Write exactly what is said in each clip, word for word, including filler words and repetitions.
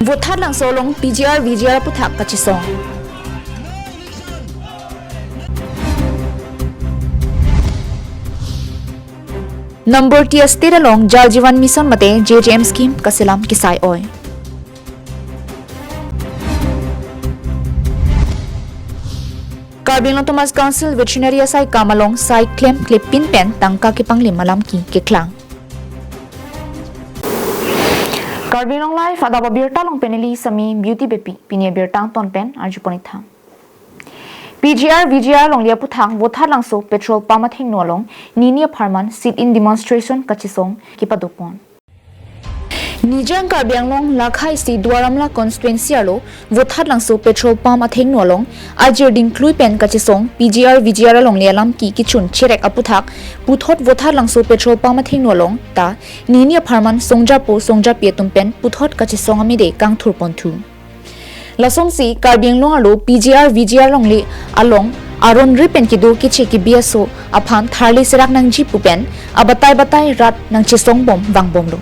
Vothatlangso along P G R V G R aputhak kachesong. Nambor T estate along Jal Jeevan Mission mate J J M scheme kaselam kisai oi. Karbi Anglong Autonomous Council veterinary asai kam along sai klem klepin pen tangka kepanglim alam ki keklang. Karbi Anglong Live adap abirta along pen neli Sami Beauty Beypi, pini abirta angton pen arjupon-ik tha. P G R V G R alongle aputhak Vothatlangso petrol pump athengno along nini apharman sit-in demonstration kachesong kepadopon. Nijang Karbi Anglong lakhai isi Duar Amla constituency arlo Vothatlangso petrol pump athengno along ajir dingklui pen kachesong P G R V G R alongle alam ki kechun cherek aputhak puthot Vothatlangso petrol pump athengno along ta nini apharman songjapo songjapi atum pen puthot kachesong amide kangthurponthu. Lasonsi Karbi Anglong arlo P G R V G R alongle along aron ri pen kedo keche kebi aso aphan tharli serak nangji pu pen abatai batai rat nangchesongbom vangbomlo.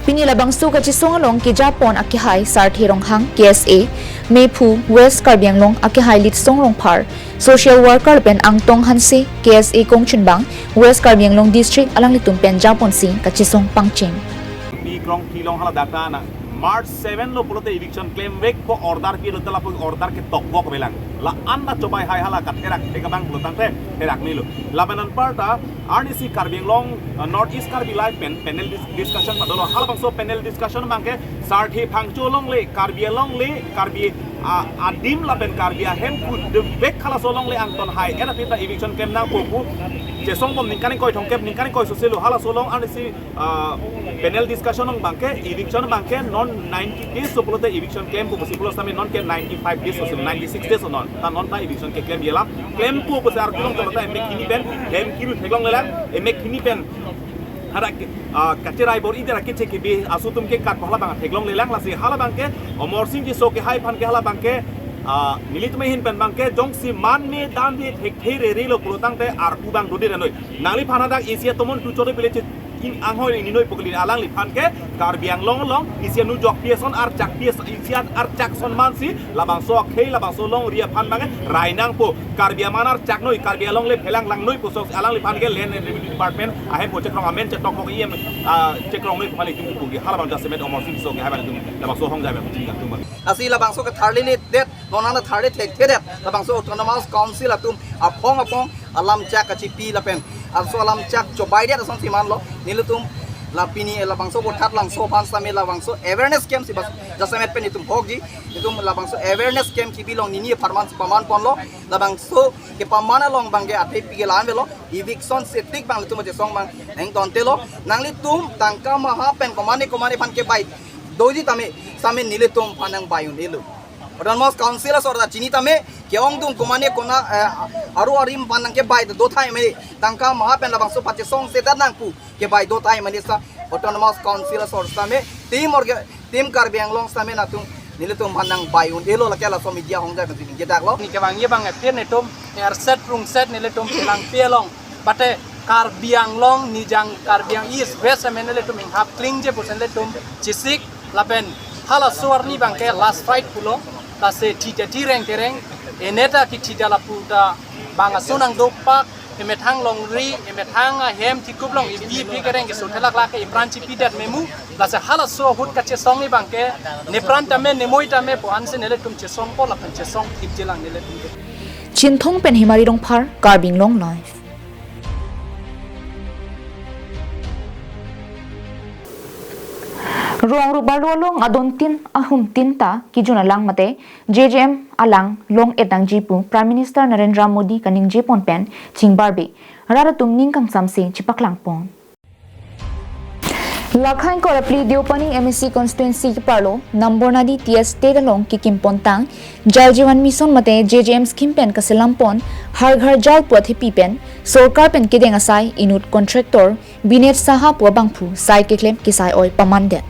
Pini labangso kachesong along kejapon akehai Sarthe Ronghang, K S A, Mephu, West Karbi Anglong, akehai Litsong Rongphar, social worker pen Angtong Hanse, K S A kongchunbang, West Karbi Anglong District, alanglitum pen japonsi kachesong pangcheng. Pi krong tilong hala data na March seven lo pulote eviction klemvekpo order pilo, tela pu order ke tokvok avelang. La-an ta chobai hai hala katherak thekabang pulo tangte therak nilo. Lapen anparta arnisi Karbi Anglong, uh, North East Karbi Live pen panel dis-, discussion padolo. Halabangso panel discussion abangke Sarthe Phangcho alongle, Karbi alongle, Karbi, uh, adim lapen Karbi ahem kudevek halaso alongle angton hai era pita eviction klem nangpo pu chesongbom ningkan ingkoi thomkep, ningkan ingkoi soselo halaso along arnisi ah, panel discussion along abangke, eviction abangke non ninety days lo pulote eviction klempo pusi pulo sami non ke ninety-five days lo, ninety-six days lo non. Ta non ta eviction keklem biala. Klempo pusi arjulong pulote emek hini pen hem kiru theklonglelang, emek hini pen hadak, ah, kacherai bor-i dera keche kebi aso atum ke kat hala abang theklonglelang, lasi hala abangke Amarsing Tisso kehai aphan ke hala abangke, ah, nelitum ahin pen abangke jongsi man me dan me thekthe rere lo pulo tangte arpu abang dode ra noi. Nangliphan hadak isi atomon tu chode pile che in anghoi ni noi pukli alangliphan ke Karbi Anglong along isi anu jok pi ason archak pi as-, isi an archak ason mansi labangso akhei labangso longri aphan abang rai nangpo. Karbi aman archak noi, Karbi alongle phelang lang noi pu sok alangliphan ke Land and Revenue Department ahem po chekrong amen chetok kok iem, ah, chekrong noi pu hali tum pu ke hala abang jasemet Amarsing Tisso kehai abang tum labangso hongjai abang tum tum abang. Lasi labangso ke tharli ni det, non ana tharli thekthedet, labangso Autonomous Council atum aphong aphong alamchak kachipi lapen aso alamchak chobaidet asonsi manlo, nelitum la pini labangso Vothatlangso aphan sami labangso awareness camp si bas jasemet pen itum hokji, itum labangso awareness camp kebi along nini apharman si pamanponlo, labangso kepaman along abangke athepi ke la-an avelo, eviction setik abang itum chesong abang nangtontelo, nanglitum tangka maha pen komane komane aphan kebai doji tame sami nelitum aphan nangbai un-elo. Autonomous Council asor ta chini tame, ke-ongdung komane kona, eh, aru arim aphan nangkebai do thai mane, tangka maha pen labangso pachesong sedat nangpu kebai do thai mane sa Autonomous Council asor tame, tim orga, tim Karbi Anglong tame nangtum, nelitum aphan nangbai un-elo lake laso media hongjai pen ningje daklo. Neke bang ye bang apir netum, erset rungset nelitum pelangpi along. Bate Karbi Anglong, Nijang Karbi Ang East West amen nelitum inghap klingje pusi nelitum chesik lapen halaso arni abangke last fight pulo, lasi thida thireng tereng, eneta kethida lapu ta bang aso nangdopak, emethang longri, emethang ahem thikup along ibi ipi kereng keso thelaklak ke ipran chipidet memu, lasi halaso ahut kachesong abangke, nepran tame nemoi tame pu ansi nelitum chesongpo lapen chesong thipjelang nelitum. Chinthong pen Himari Rongphar, Karbi Anglong Live. Rong rup arlo along adontin ahumtin ta kejun alang mate J J M alang long-et nangji pu Prime Minister Narendra Modi kaningjepon pen chingbarbe rat atum ning kangsamse chepaklangpon. Lakhai ingkoi ra phli Deopani M A C constituency keparlo Nambor Nadi T estate along kekimpon tang Jal Jeevan Mission mate J J M scheme pen kaselampon Har Ghar Jal pu athepi pen sorkar pen kedeng asai inut contractor Binet Saha pu abangphu sai keklem kisai oi pamandet.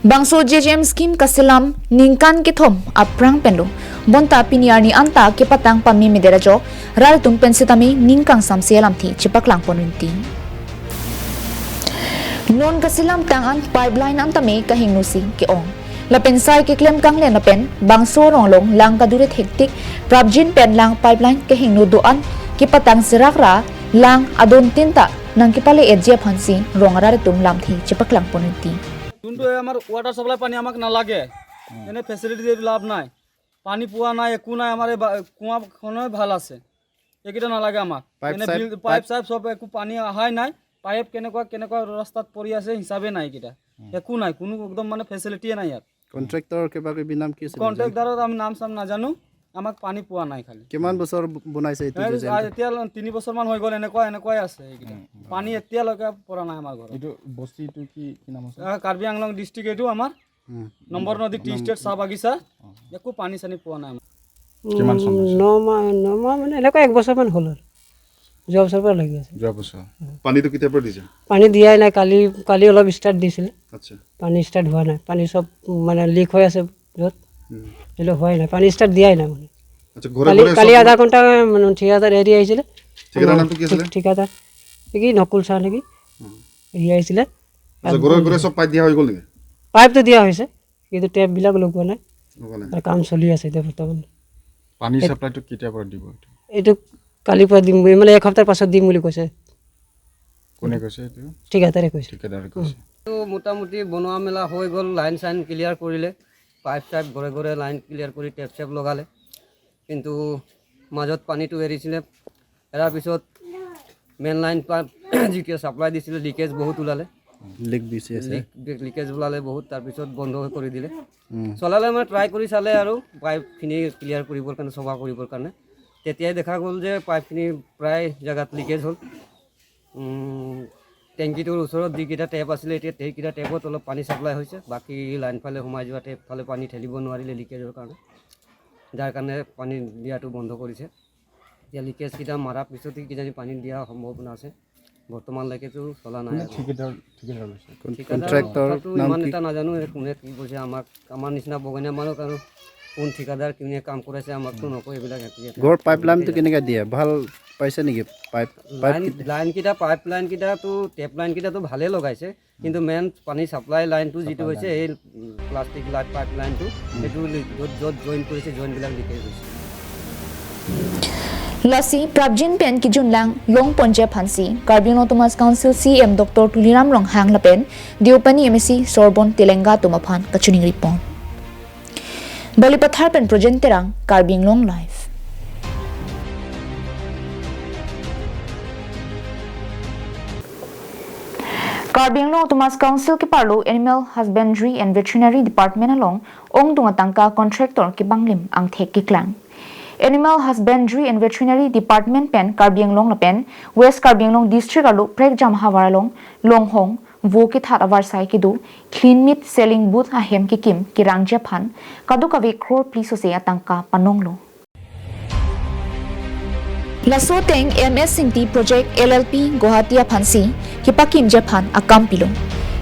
Bangso J J M scheme kaselam ningkan kethom aphrang penlo. Bonta pini arni anta kepatang pame medet ajok rat atum pen setame ning kangsamse alamthe chepaklangpon rinti. Non kaselam tang an pipeline an tame kahingnosi ke-ong. Lapen sai keklem kanglen lapen bangso arong along lang kadure thektik prapjin pen lang pipeline kehingno do-an kepatang serak ra lang adon tin ta nangkepale-etji aphansi rong arat atum lamthe chepaklang ponti. যোনটো এই আমাৰ water supply পানী আমাক নালাগে, এনে ফেচিলিটি দি লাভ নাই, পানী পোৱা নাই, একো নাই, আমাৰ এই বা- কুঁৱাখনে ভাল আছে, এইকেইটা নালাগে আমাক। পাইপ এনে চাইপ, বিল- পাইপ পাইপ চাইপ চব একো পানী অহাই নাই, পাইপ কেনেকুৱা কেনেকুৱা ৰাস্তাত পৰি আছে হিচাপে নাই এইকেইটা, একো নাই, কোনো একদম মানে ফেচিলিটিয়ে নাই ইয়াত। কণ্ট্ৰেক্টৰ কিবা কিবি নাম কি আছিলে? কণ্ট্ৰেক্টৰৰ আমি নাম চাম নাজানো, আমাক পানী পোৱা নাই খালি। কিমান বছৰ ব- বনাইছে এইটো এই যোজনা? আ- এতিয়া তিনি বছৰমান হৈ গ'ল, এনেকুৱা এনেকুৱাই আছে এইকেইটা। পানী এতিয়ালৈকে পৰা নাই আমাৰ ঘৰত। এইটো বস্তিটো কি কি নাম আছে? আ, কাৰ্বি আংলং ডিষ্ট্ৰিক্ট এইটো আমাৰ। উম। নম্বৰ নদী টি ষ্টেট চাহ বাগিচা, একো পানী চানী পোৱা নাই আমাৰ। কিমান চন হৈছে? ন মাহ, ন মাহ মানে এনেকুৱা এক বছৰমান হ'ল আৰু। যোৱা বছৰৰ পৰা লাগি আছে। যোৱা বছৰ। পানীটো কেতিয়াৰ পৰা দিছে? পানী দিয়াই নাই, কালি, কালি অলপ ষ্টাৰ্ট দিছিলে। আচ্ছা। পানী ষ্টাৰ্ট হোৱা নাই, পানী চব মানে লিক হৈ আছে য'ত, উম। এইবিলাক হোৱাই নাই, পানী ষ্টাৰ্ট দিয়াই নাই মানে। আচ্ছা, ঘৰে কালি, ঘৰে কালি চব আধা ঘণ্টা মানে ঠিকাদাৰ এৰি আহিছিলে। ঠিকাদাৰ আমাৰ নামটো কি আছিলে? ঠিক- ঠিকাদাৰ কি নকুল চাহ নেকি? উম। এৰি আহিছিলে। আচ্ছা, ঘৰে ঘৰে চব পাইপ দিয়া হৈ গ'ল নেকি? পাইপটো দিয়া হৈছে, কিন্তু টেপবিলাক লগোৱা নাই। লগোৱা নাই। আৰু কাম চলি আছে এতিয়া বৰ্তমান। পানী এক- ছাপ্লাইটো কেতিয়াৰ পৰা দিব এইটো? এইটো কালিৰ পৰা দিম বুলি, মানে এক সপ্তাহৰ পাছত দিম বুলি কৈছে। কোনে কৈছে এইটো? ঠিকাদাৰে কৈছে। ঠিকাদাৰে কৈছে। তো মোটামুটি বনোৱা মেলা হৈ গ'ল, লাইন চাইন ক্লিয়াৰ কৰিলে, পাইপ চাইপ ঘৰে ঘৰে লাইন ক্লিয়াৰ কৰি টেপ চেপ লগালে, কিন্তু মাজত পানীটো এৰিছিলে, এৰাৰ পিছত মেইন লাইন পা- যিটো ছাপ্লাই দিছিলে লিকেজ বহুত ওলালে। লিক বেছি আছে। লিক- লিকেজ ওলালে বহুত, তাৰপিছত বন্ধ কৰি দিলে। উম। চলালে মানে ট্ৰাই কৰি চালে আৰু পাইপখিনি ক্লিয়াৰ কৰিবৰ কাৰণে, চফা কৰিবৰ কাৰণে। তেতিয়াই দেখা গ'ল যে পাইপখিনি প্ৰায় জেগাত লিকেজ হ'ল। উম, টেংকিটোৰ ওচৰত যিকেইটা টেপ আছিলে, এতিয়া সেইকেইটা টেপত অলপ পানী ছাপ্লাই হৈছে, বাকী লাইন ফালে সোমাই যোৱা টেপ ফালে পানী ঠেলিব নোৱাৰিলে লিকেজৰ কাৰণে, যাৰ কাৰণে পানী দিয়াটো বন্ধ কৰিছে। এতিয়া লিকেজকেইটা মাৰাৰ পিছতে কিজানি পানী দিয়া সম্ভাৱনা আছে। বৰ্তমানলৈকেতো চলা নাই কোনে আৰু। ঠিকাদাৰ, ঠিকাদাৰ লৈছে? কোন- ঠিকাদাৰ কণ্ট্ৰেক্টৰ কথাটো নাম ইমান কি? এটা নাজানো, কোনে কি কৈছে, আমাক, আমাৰ নিচিনা বগনীয়া মানুহ আৰু কোন ঠিকাদাৰ কোনে কাম কৰাইছে আমাকতো নকয় এইবিলাক একো ইয়াতে। ঘৰ পাইপ লাইনটো কেনেকে দিয়ে? ভাল পাইছে নেকি? পাইপ, পাইপ লাইন, কেইটা? লাইনকেইটা, পাইপ লাইনকেইটাতো, টেপ লাইনকেইটাতো ভালেই লগাইছে, কিন্তু মেইন পানী ছাপ্লাই লাইনটো যিটো ছাপ্লাই হৈছে, লাইন। এই প্লাষ্টিক লাইট পাইপ লাইনটো, সেইটো লি- য'ত য'ত জইন কৰিছে, জইনবিলাক লিকেজ হৈছে। Lasi prapjin pen kejun lang long ponji aphansi Karbi Anglong Autonomous Council C E M Doctor Tuliram Ronghang lapen Deopani M A C Sorbon Telenga atum aphan kachiningri pon. Balipathar pen Projen Terang, Karbi Anglong Live. Karbi Anglong Autonomous Council keparlo Animal Husbandry and Veterinary Department along ongdung atangka contractor kepanglim angthek keklang. Animal Husbandry and Veterinary Department pen Karbi Anglong lapen West Karbi Anglong District arlo prekjam havar along longhong vo kethat avarsai kedo clean meat selling booth ahem kekim kerangji aphan kadokave crore phli sose atangka panonglo. Laso ateng M S Ingti Project L L P Guwahati aphansi kepakimji aphan akam pilo.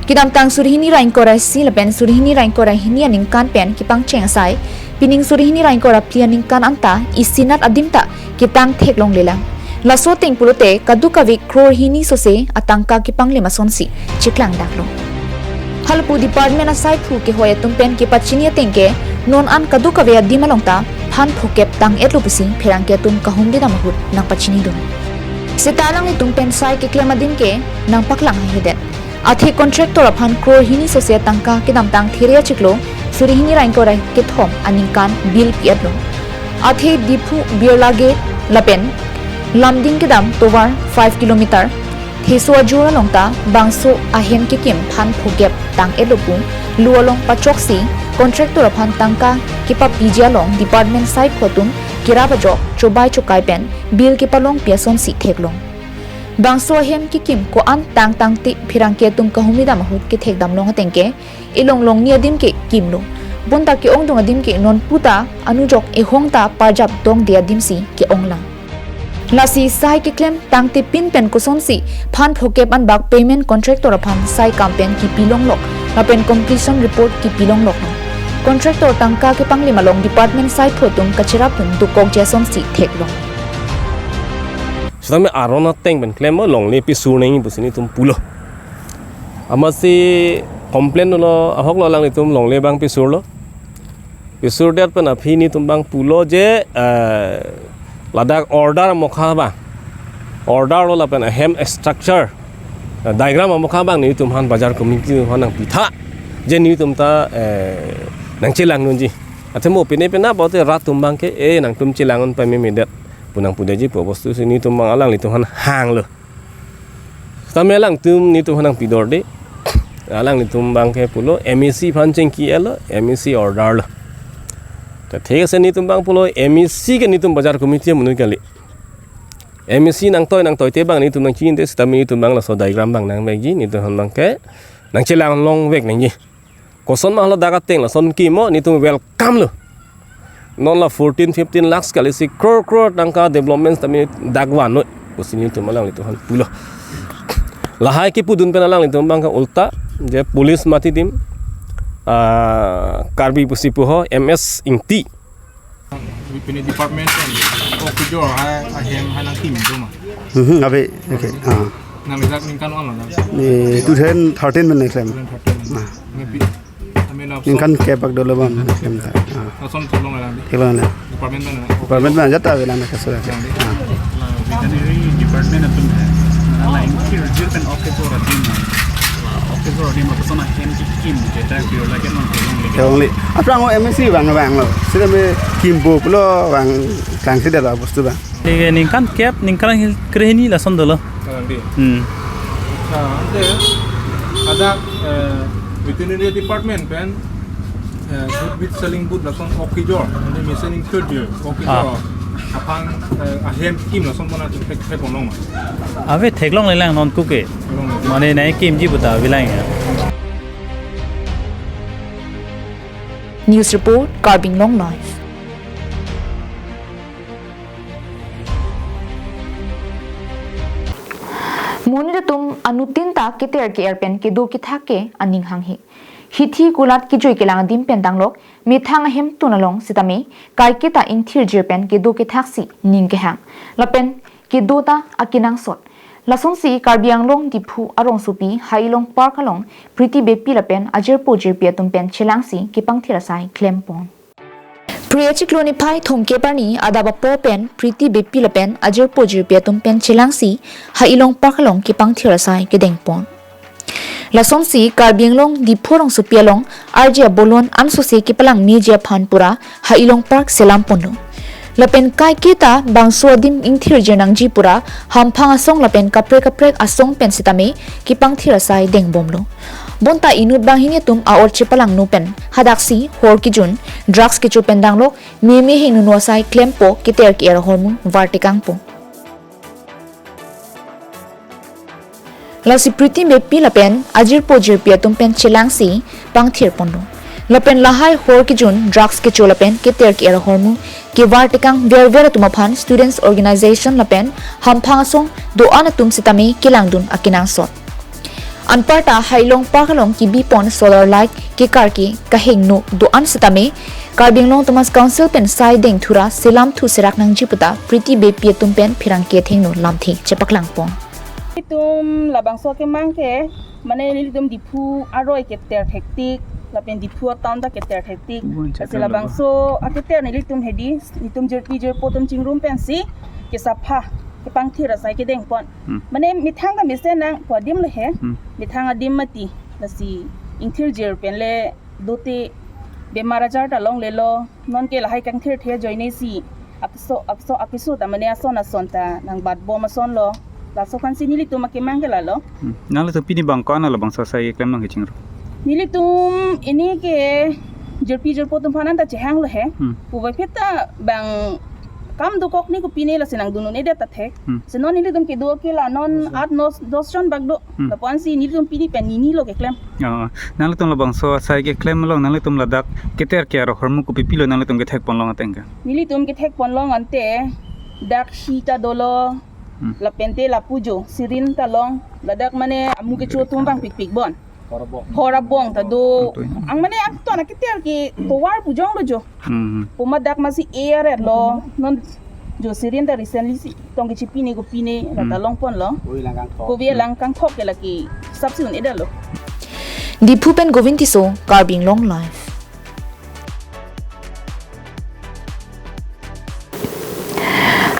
Kedamtang suri hini ra ingkoi ra isi lapen suri hini ra ingkoi ra hini aningkan pen kepangcheng asai, pining suri hini ra ingkoi ra phli aningkan anta isinat adim ta ketang theklonglelang. Laso ateng pulote kadokave crore hini sose atangka kepanglim asonsi cheklangdaklo. Halapu department asaiphu kehoi atum pen kepachini ateng ke non an kadokave adim along ta phan phokep tang-etlo pusi pherangke atum kahumri dam ahut nangpachinidun. Seta alanglitum pen sai keklem adim ke nangpaklang haihedet. Athe contractor aphan crore hini sose atangka kedamtang there achiklo suri hini ra ingkoi ra kethom aningkan bill pi-etlo. Athe Diphu Birla Gate lapen Lumding kedam tovar five kilometer theso ajor along ta bangso ahem kekim phan phokep tang-etlo pu lo along pachoksi contractor aphan tangka kepapiji along department saiphu atum kerap ajok chobai chokai pen bill kepalongpi asonsi theklong. Bangso ahem kekim ko-an tang tangte pherangke atum kahumri dam ahut kethekdamlong ateng ke elong longni adim ke kimlo. Bonta ke-ongdung adim ke non puta anujok ehong ta parjap dongde adimsi ke-onglang. Lasi sai keklem tangte pin pen kosonsi phan phokep anbak payment contractor aphan sai kam pen kepilonglok lapen completion report kepilonglok. Contractor tangka kepanglim along department saiphu atum kacherapdun dokokji asonsi theklong. Sitame aron ateng pen klem longle pi sur neng pusi nelitum pulo. Amatsi Complain lo ahok lo alanglitum longle abang pisurlo. Pisurdet pen aphi netum abang pulo je, eh, ladak order amokha abang, order lo lapen ahem structure, eh, diagram amokha abang netum aphan bazar committee aphan nangpitha je netum ta, eh, nangchelang nunji. Athe mo pine pina bote rat atum abang ke, eh, nangtum chelang un pamemedet pu nangpudetji pu bostu si netum abang alanglitum aphan hanglo. Tame alangtum netum aphan nangpidorde. Alanglitum abang ke pulo M A C aphan chingki-etlo, M A C order lo. Ta thik ase netum abang pulo M A C ke netum bazar committee amonit kali. M A C nangtoi nangtoite abang netum nangchininte sitame netum abang laso diagram abang nangvekji, netum aphan abang ke nangchelang longvek nangji. Koson ma ladak ateng lason kimo netum welcome lo. Non la fourteen fifteen lakhs kali si crore crore tangka development tame dak vannon pusi netum alanglitum aphan pulo. Lahai kipudun pen alanglitum abang ke ulta je police mati adim, ah, Karbi pusi puho M S Ingti. Pini department pen okjor hai ahem hai nangkim do ma? Mhm, ave, okay. Ah. Nang ladak ningkan ong lo nang? Eh, two thousand thirteen pen nangklem. Two thousand thirteen. Ah. Nangpi, kami lapuson. Ningkan kep bak dolo bang nangklem ta. Ah. Lason theklong lang di. Theklong lang. Department pen na? Department pen ajat ave lang na kaso. Lang di. Ah. La veterinary department atum hai. Mana la ingthir jir pen okjor adim. Okjor adim lapuson ahem kikim, kita kira lagi nang theklong lagi. Theklong li. Aphrang o M A C abang abang lo. Sida me kimpo pulo abang klangsi dala bostu abang. Ningkan kep, ningkan krehini lason dolo. Kalang di. Hmm. Acha, ante, ada, eh, veterinary department pen, eh, good meat selling booth lason okjor, ante mesen ingthir jir, okjor. Ah. Aphan, eh, ahem kim lason pona thek, thek ponlong ma? Ave theklong le lang non kuke. Theklong le. Mane nangkimji puta avelang ya. News report, Karbi Anglong Live. Monit atum anuttin ta keter ke-er pen kedo kethak ke aning hanghe. Hithi kulat kejui kelang adim pen danglok methang ahemtun along sitame kaike ta ingthir jir pen kedo kethaksi ning kehang. Lapen kedo ta akenangsot. Lasonsi Karbi Anglong Diphu arongsopi Hailong Park along Priti Beypi lapen ajirpo jirpi atum pen chelangsi kepangthir asai klempon. Phre achiklo niphai thomkep arni adap apor pen Priti Beypi lapen ajirpo jirpi atum pen chelangsi Hailong Park along kepangthir asai kedengpon. Lasonsi Karbi Anglong Diphu arongsopi along arje abolon ansose kepalang meji aphan pura Hailong Park selam ponlo. Lapen kaike ta bangso adim ingthir jir nangji pura hamphang asong lapen kaprek kaprek asong pen sitame kepangthir asai dengbomlo. Bonta inut banghini atum a-or chepalangno pen hadaksi hor kejun drugs kecho pen danglok meme hingno asai klempo keter ke-er ahormu vartekangpo. Lasi Priti Beypi lapen ajirpo jirpi atum pen chelangsi pangthir ponlo. Lapen lahai hor kejun drugs kecho lapen keter ke-er ahormu kevartekang verver atum aphan students organization lapen hamphang asong do-an atum sitame kelangdun akenangsot. Anparta Hailong Park along kebipon solar light kekarke kahingno do-an sitame Karbi Anglong Autonomous Council pen sai dengthura selam thu serak nangji puta Priti Beypi atum pen pherangke athengno lamthe chepaklangpon. Itum labangso kemang ke, mane nelitum Diphu aroi keter thektik, lapen Diphu town ta keter thektik. Bukan. Lasi cakap labangso aketer nelitum hedi, nelitum jirpi jirpo atum chingrum pensi, kesapha, kepangthir asai kedengpon. Hmm. Mane methang ta mesen nangpo adim lo he, Hmm. methang adim mati, lasi ingthir jir pen le dote bemar ajar ta longlelo, non ke lahai kangthirthe ajoinesi, akso, akso, akeso ta mane ason ason ta nangbatbom asonlo. Laso aphansi nelitum akemang ke lalo. Hmm. Nanglitum pini bang ko-an labangso asai keklem nang kechingrum? Nelitum ini ke jirpi jirpo atum aphan anta chehanglo he. Hmm. Puvoiphit ta bang kam dokok ni kopine lasi nangdun un-edet ta thek. Hmm. Si non nelitum kedo ke la non Dos jon. At nos, dos jon bak do. Hmm. Lapuansi nelitum pini pen ninilo keklem. Oh, nanglitum labangso asai keklem along nanglitum ladak keter ke-er ahormu kopipilo nanglitum kethekponlong ateng ke? Nelitum kethekponlong ante dak hi ta dolo, Hmm. lapente lapu jo, sirin ta long, ladak mane amu kecho atum vangpikpik bon. Hor abong ta do. Ang mane angton aketer ke tovar pu jonglo jo. Hmm. Puma dak masi air lo. Non jo sirin ta recently si tong kechipine kopine la ta Hmm. longponlo. Kove lang kangthok. Kove lang kangthok ke lake sapsi un-edetlo. Diphu pen Govind Tisso, Karbi Anglong Live.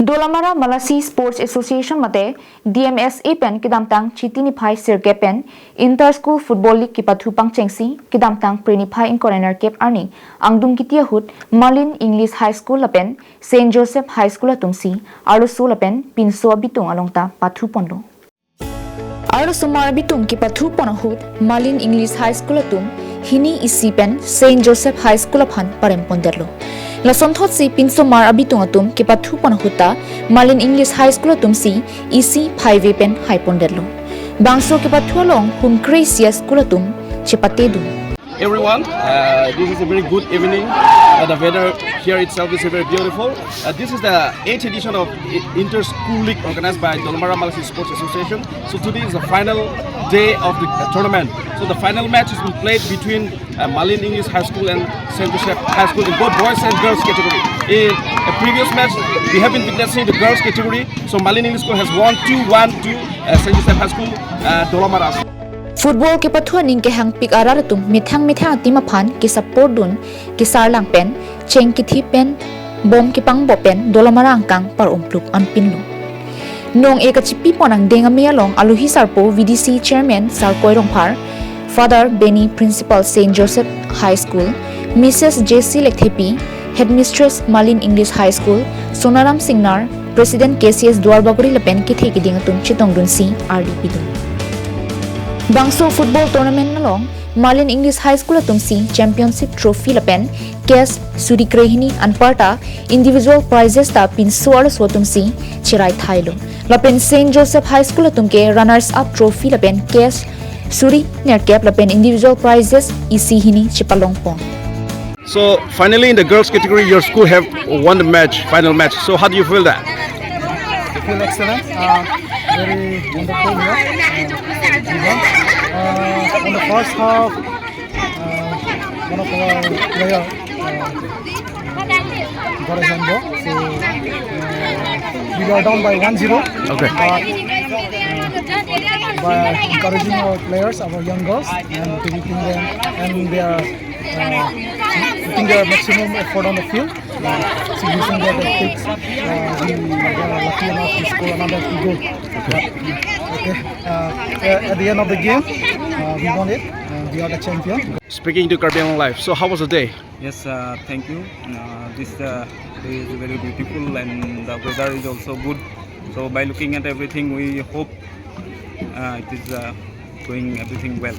Dolamara Malasi Sports Association mate D M S A pen kedamtang Chiti niphai sirkep pen Inter School Football League kepathu pangchengsi kedamtang Phre niphai ingkoi ra nerkep arni angdung kiti ahut Malin English High School lapen Saint Joseph High School atumsi arloso lapen pinso abitung along ta pathu ponlo. Arlosomar abitung kepathu pon ahut Malin English High School atum hini isi pen Saint Joseph High School aphan parem pondetlo. Lasonthotsi pinsomar abitung atum kepathu pon ahut ta Malin English High School atumsi isi phaive pen hai pondetlo. Bangso kepathu along hum kre-isi a-school atum chepatedun. Everyone, uh, this is a very good evening. Uh, the weather here itself is very beautiful. Uh, this is the eighth edition of I- Inter-School League organized by Dolamara Malasi Sports Association. So today is the final day of the uh, tournament. So the final match has been played between uh, Malin English High School and Saint Joseph High School in both boys and girls category. In the previous match, we have been witnessing the girls category. So Malin English School has won two one to uh, Saint Joseph High School, uh, Dolamara. Football kepathu aning kehangpik arat atum methang methang a-team aphan kesupport dun kesarlang pen cheng kethi pen bom kepangbop pen Dolamara angkang par-umpluk anpinlo. Nong-e kachipi pon angdeng amei along alohi sarpo V D C Chairman Sarkoi Rongphar, Father Benny Principal Saint Joseph High School, Missus J C Lekthepi, Headmistress Malin English High School, Sonaram Singnar, President K C S Duarbagori lapen kethe keding atum chetongdunsi ardi pidun. Bangso football tournament along Malin English High School atumsi championship trophy lapen cash suri krehini anparta individual prizes ta pinso arloso atumsi cherai thailo. Lapen Saint Joseph High School atum ke runners up trophy lapen cash suri nerkep lapen individual prizes isi hini chepalong pon. So finally, in the girls category, your school have won the match, final match. So how do you feel that? I feel excellent. Uh, very wonderful here. Uh, we won. Uh, on the first half, uh, one of our player uh, got a handball. So uh, we were down by one zero. Okay. But uh, by encouraging our players, our young girls, and directing them, and they are uh, putting their maximum effort on the field. Uh, so using their tactics, uh, we were lucky enough to score another two goals. But, okay, uh, at the end of the game, uh, we won it. Uh, we are the champion. Speaking to Karbi Anglong Live, so how was the day? Yes, uh, thank you. Uh, this uh, day is very beautiful and the weather is also good. So by looking at everything, we hope uh, it is uh, going everything well.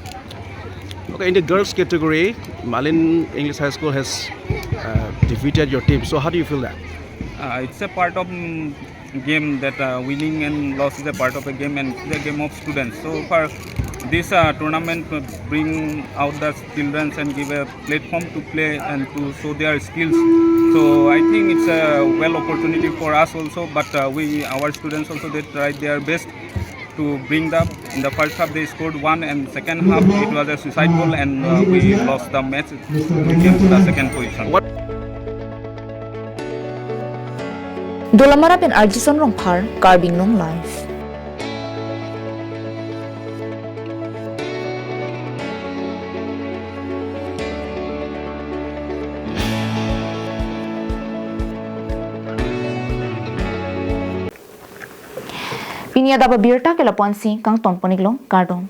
Okay, in the girls category, Malin English High School has uh, defeated your team. So how do you feel that? Uh, it's a part of mm, game that uh, winning and loss is a part of a game and it's a game of students. So far, this uh, tournament uh, bring out the children and give a platform to play and to show their skills. So I think it's a well opportunity for us also, but uh, we our students also they tried their best to bring the in the first half they scored one and second half it was a suicide goal and uh, we lost the match. We came to the second position. What? Dolamara pen Arjison Rongphar, Karbi Anglong Live. Pini adap abirta ke lapu-ansi kangton pon-iklo, kardom.